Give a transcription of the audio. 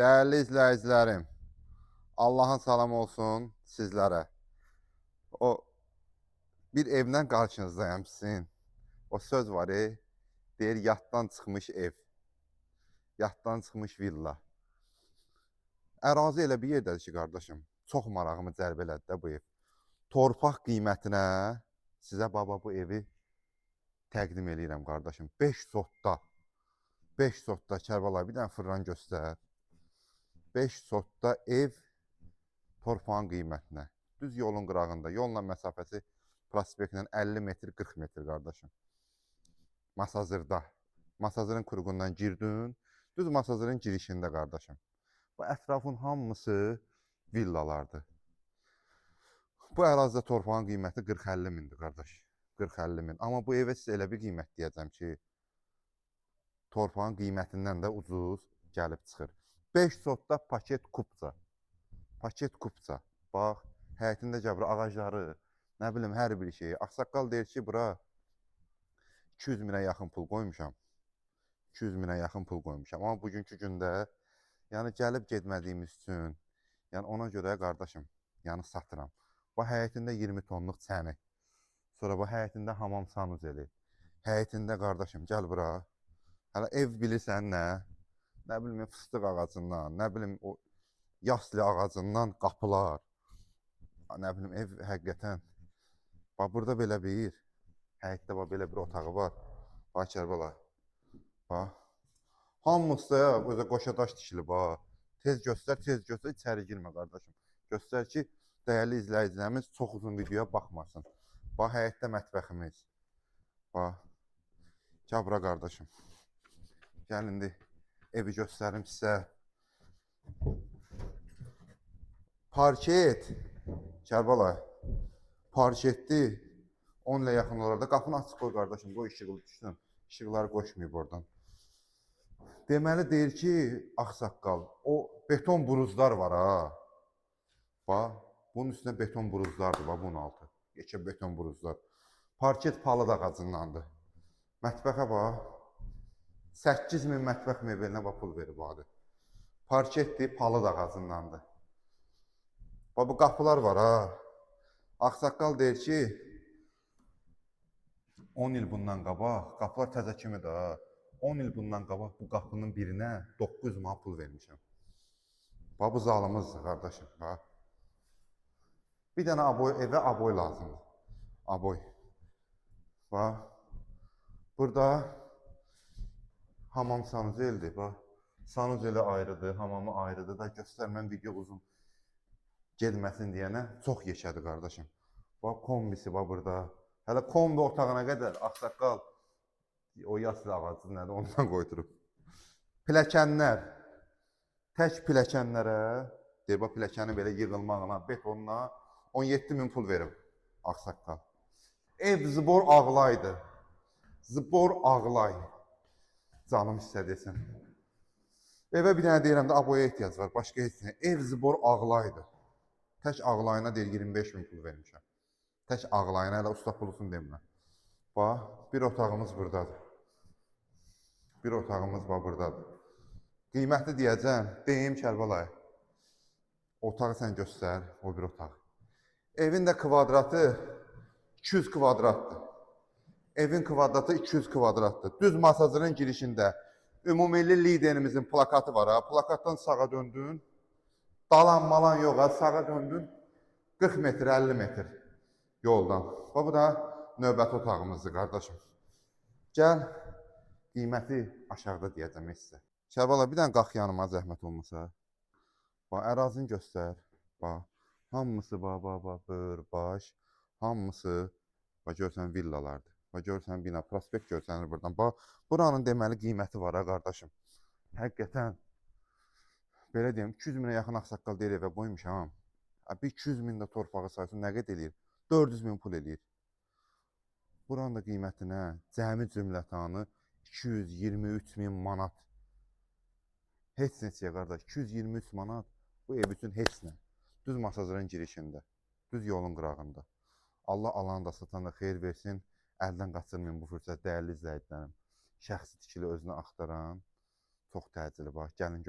Dəyərli izləyicilərim, Allahın salamı olsun sizlərə. O bir evlə qarşınızdayam sizin. O söz var, deyir yaddan çıxmış ev. Yaddan çıxmış villa. Ərazi elə bir yerdədir ki, qardaşım, çox marağımı cəlb elədi də bu ev. Torpaq qiymətinə sizə baba bu evi təqdim eləyirəm qardaşım. 5 sotda. 5 sotda Kərbəlayı bir dənə fırlan göstər. 5 sotda ev torpağın qiymətinə. Düz yolun qırağında. Yolla məsafəsi prospektlə 50 metr, 40 metr qardaşım. Masazırda. Masazırın kruqundan girdin. Düz Masazırın girişində qardaşım. Bu ətrafın hamısı villalardır. Bu ərazidə torpağın qiyməti 40-50 mindir qardaş. 40-50 min. Amma bu evə sizə elə bir qiymət deyəcəm ki, torpağın qiymətindən də ucuz gəlib çıxır. 5 sotda paket kupça. Paket kupça. Bax, həyətində gəl bura ağacları, nə bilim hər bir şeyi. Ağsaqqal deyir ki, bura 200 minə yaxın pul qoymuşam. 200 minə yaxın pul qoymuşam. Amma bugünkü gündə yəni gəlib getmədiyimiz üçün, yəni ona görə qardaşım, yəni satıram. Bax, həyətində 20 tonluq çəni. Sonra bu həyətində hamam sanuzeli. Həyətində qardaşım, gəl bura. Hələ ev bilirsən nə? Nə bilim fıstıq ağacından, nə bilim o yasli ağacından qapılar. Nə bilim ev həqiqətən. Bax burada belə bir həyətdə bax belə bir otağı var. Bax Kərbəlayı. Bax. Hamısı da özə qoşa daş tikilib ha. Tez göstər, tez göstər, içəri girmə qardaşım. Göstər ki, dəyərli izləyicilərimiz çox uzun videoya baxmasın. Bax həyətdə mətbəximiz. Bax. Gəl bura qardaşım. Gəl indi evi göstərim sizə. Parket. Kərbəlayı. Parketli. 10 ilə yaxın olarda. Qapını açıq qoy qardaşım, qoy işıqlı düşsün. İşıqları qoşmayıb oradan. Deməli deyir ki, ağsaqqal, o beton buruzlar var ha. Bax, bunun üstünə beton buruzlardır, bax bunun altı. Yekə beton buruzlar. Parket palıd ağacındandır. Mətbəxə bax. 8000 mətbəx mebelinə bax pul verib adı. Parketdir, palıd ağacındandır. Bax bu qapılar var ha. Ağsaqqal deyir ki, 10 il bundan qabaq, qapılar təzə kimidir ha. 10 il bundan qabaq bu qapının birinə 900 manat pul vermişəm. Bax bu zalımızdır qardaşım, bax. Bir dənə aboy, evə aboy lazımdır. Aboy. Bax. Burada hamam sanuzeldir, bax. Sanuzeli ayrıdır, hamamı ayrıdır da göstərməm video uzun getməsin deyənə çox yekədir qardaşım. Bax kombisi bax burada. Hələ kombi otağına qədər ağsaqqal o yaslı ağacı nədir ondan qoydurub. Pilləkənlər. Tək pilləkənlərə, deyir bax pilləkəni belə yığılmağına, betonuna 17 min pul verib ağsaqqal. Ev zbor ağlaydı. Zbor ağlay. Canım istə desin. Evə bir dənə deyirəm də aboya ehtiyac var, başqa heç nə. Ev zbor ağlaydı. Tək ağlayına deyir 25 min pul vermişəm. Tək ağlayına hələ usta pulusun demirəm. Bax, bir otağımız buradadır. Bir otağımız bax buradadır. Qiyməti deyəcəm, deyim Kərbəlayı. Otağı sən göstər, o bir otaq. Evin də kvadratı 200 kvadratdır. Evin kvadratı 200 kvadratdır. Düz Masazırın girişində ümummilli liderimizin plakatı var ha. Plakatdan sağa döndün. Dalan malan yox ha, sağa döndün. 40 metr, 50 metr yoldan. Bax bu da növbəti otağımızdır qardaşım. Gəl, qiyməti aşağıda deyəcəm sizə. Kərbəla bir dənə qalx yanıma zəhmət olmasa. Bax, ərazini göstər. Bax, hamısı bax, bax, bax, bör, baş. Hamısı bax görsən villalardır. Bax görsən bina, prospekt görsənir buradan. Bax, buranın deməli qiyməti var ha qardaşım. Həqiqətən belə deyim, 200 minə yaxın ağsaqqal deyir evə qoymuşam. Bir 200 min də torpağı saysın nə qədər eləyir? 400 min pul eləyir. Buranın da qiymətinə cəmi cümlətanı 223 min manat. Heç neçəyə qardaş, 223 manat bu ev üçün heç nə. Düz Masazırın girişində, düz yolun qırağında. Allah alan da satan da xeyir versin. Əldən qaçırmayın bu fürsət dəyərli izləyicilərim. Şəxsi tikili özünə axtaran çox təcili bax. Gəlin.